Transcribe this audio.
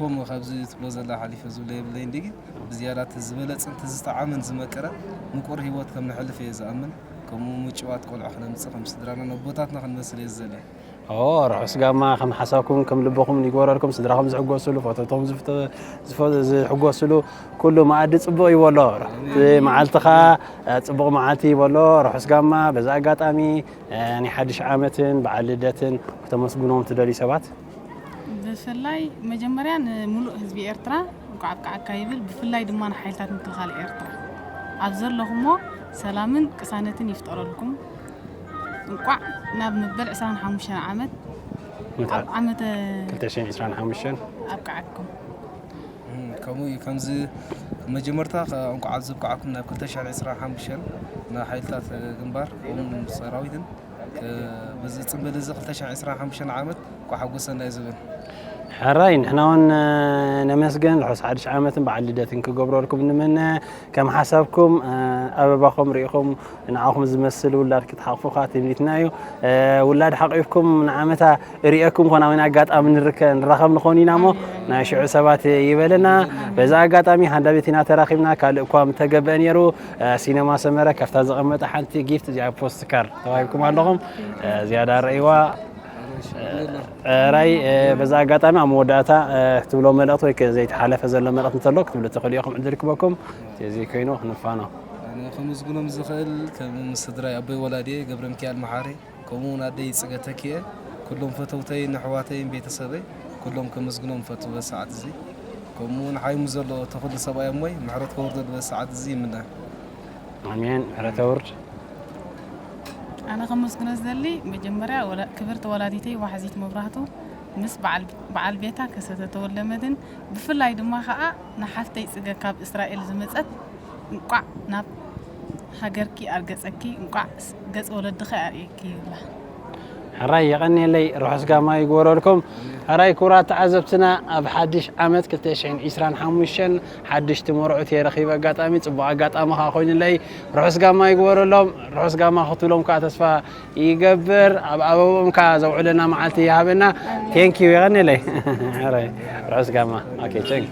እሞ ካብዚ ትብሎ ዘላ ሓሊፈ ዝብሎ የብለይን ድዩ? ብዝያዳ እቲ ዝበለጸን እቲ ዝጠዓመን ዝመቀረ ምቁር ህይወት ከም ነሕልፍ እየ ዝኣምን። ከምኡ ምጭዋት ቆልዑ ክነምጽእ ከም ስድራና ነቦታትና ክንመስል እየ ዝደሊ። ኦ ርሑስ ጋማ፣ ከም ሓሳብኩም ከም ልብኹም ይግበረልኩም። ስድራኹም ዝሕጎስሉ፣ ፈተውቶም ዝፍተ- ዝፈ- ዝሕጎስሉ ኩሉ መኣዲ ጽቡቕ ይበሎ። እቲ መዓልትኻ ጽቡቕ መዓልቲ ይበሎ። ርሑስ ጋማ። በዚ ኣጋጣሚ ናይ ሓድሽ ዓመትን በዓል ልደትን ከተመስግኖም ትደልዩ ሰባት? ብፍላይ መጀመርያ ንምሉእ ህዝቢ ኤርትራ እንኳዕ ኣብቅዓካ ይብል። ብፍላይ ድማ ንሓይልታት ምክልኻል ኤርትራ ኣብ ዘለኹሞ ሰላምን ቅሳነትን ይፍጠረልኩም። እንቋዕ ናብ መበል ዕስራን ሓሙሽተን ዓመት ምትኣል ኣብ ዓመተ ክልተ ሽሕን ዕስራን ሓሙሽተን ኣብቅዓኩም። ከምኡ እዩ። ከምዚ መጀመርታ ከ- እንኳዕ ኣብዚ ኣብቅዓኩም ናብ ክልተ ሽሕን ዕስራን ሓሙሽተን ንሓይልታት ግንባር ከምኡ ሰራዊትን ከ- በዚ ፅምብል እዚ ክልተ ሽሕን ዕስራን ሓሙሽተን ዓመት እንኳዕ ሓጎሰና እዩ ዝብል። ሕራይ ንሕና እውን ነመስግን። ርሑስ ሓድሽ ዓመትን በዓል ልደትን ክገብረልኩም ንምነ። ከም ሓሳብኩም ኣበባኹም ርኢኹም ንዓኹም ዝመስል ውላድ ክትሓቕፉ ከዓ ትምኒትና እዩ። ውላድ ሓቒፍኩም ንዓመታ ርእየኩም ኮን ኣበይን ኣጋጣሚ ንርከ ንራኸብ ንኾን ኢና እሞ ናይ ሽዑ ሰባት ይበለና። በዛ ኣጋጣሚ ሃንዳቤት ኢና ተራኺብና። ካልእ እኳ ምተገበአ ነይሩ። ሲነማ ሰመረ ካብታ ዘቐመጠ ሓንቲ ጊፍት እዚኣ ፖስት ካርድ ተዋሂብኩም ኣለኹም። ዝያዳ ረእይዋ ራይ በዛ ኣጋጣሚ ኣብ መወዳእታ ክትብሎ መልእኽቲ ወይ ዘይተሓለፈ ዘሎ መልእኽቲ እንተሎ ክትብሉ ትኽእሉ ኢኹም። ዕድል ክበኩም። እዚ ኮይኑ ክንፋኖ ኣነ ከመስግኖም ዝኽእል ከም ስድራይ ኣቦይ ወላዲየ ገብረ ሚካኤል መሓሪ ከምኡ እውን ኣደይ ፅገ ተኪኤ ኩሎም ፈተውተይን ኣሕዋተይን ቤተሰበይ ኩሎም ከመስግኖም ፈቱ በሰዓት እዚ ከምኡ እውን ሓይሙ ዘሎ ተኽሉ ሰብኣይ እሞይ ምሕረት ከወርደሉ በሰዓት እዚ ይምነ። ኣሜን። ምሕረት ኣውርድ። ኣነ ከመስግኖ ዝደሊ መጀመርያ ወላ- ክብርቲ ወላዲተይ ዋሕዚት መብራህቱ ምስ በዓል- በዓል ቤታ ከሰተ ተወልደመድን ብፍላይ ድማ ከዓ ንሓፍተይ ፅገ ካብ እስራኤል ዝመፀት እንቋዕ ናብ ሃገርኪ ኣርገፀኪ እንቋዕ ስ- ገፅ ወለድኺ ኣርእየኪ ይብላ። ሕራይ የቐንየለይ። ርሑስ ጋማ ይግበረልኩም። ሕራይ ክቡራት ተዓዘብትና ኣብ ሓድሽ ዓመት ክልተ ሽሕን ዕስራን ሓሙሽተን ሓድሽቲ መርዑት የረኺበ ኣጋጣሚ ፅቡቕ ኣጋጣሚ ከዓ ኮይኑለይ። ርሑስ ጋማ ይግበረሎም። ርሑስ ጋማ ክትብሎም ከዓ ተስፋ ይገብር። ኣብ ኣበቦም ከዓ ዘውዕለና መዓልቲ ይሃበና። ቴንኪዩ የቐንየለይ። ሕራይ ርሑስ ጋማ። ኦኬ ቸንክ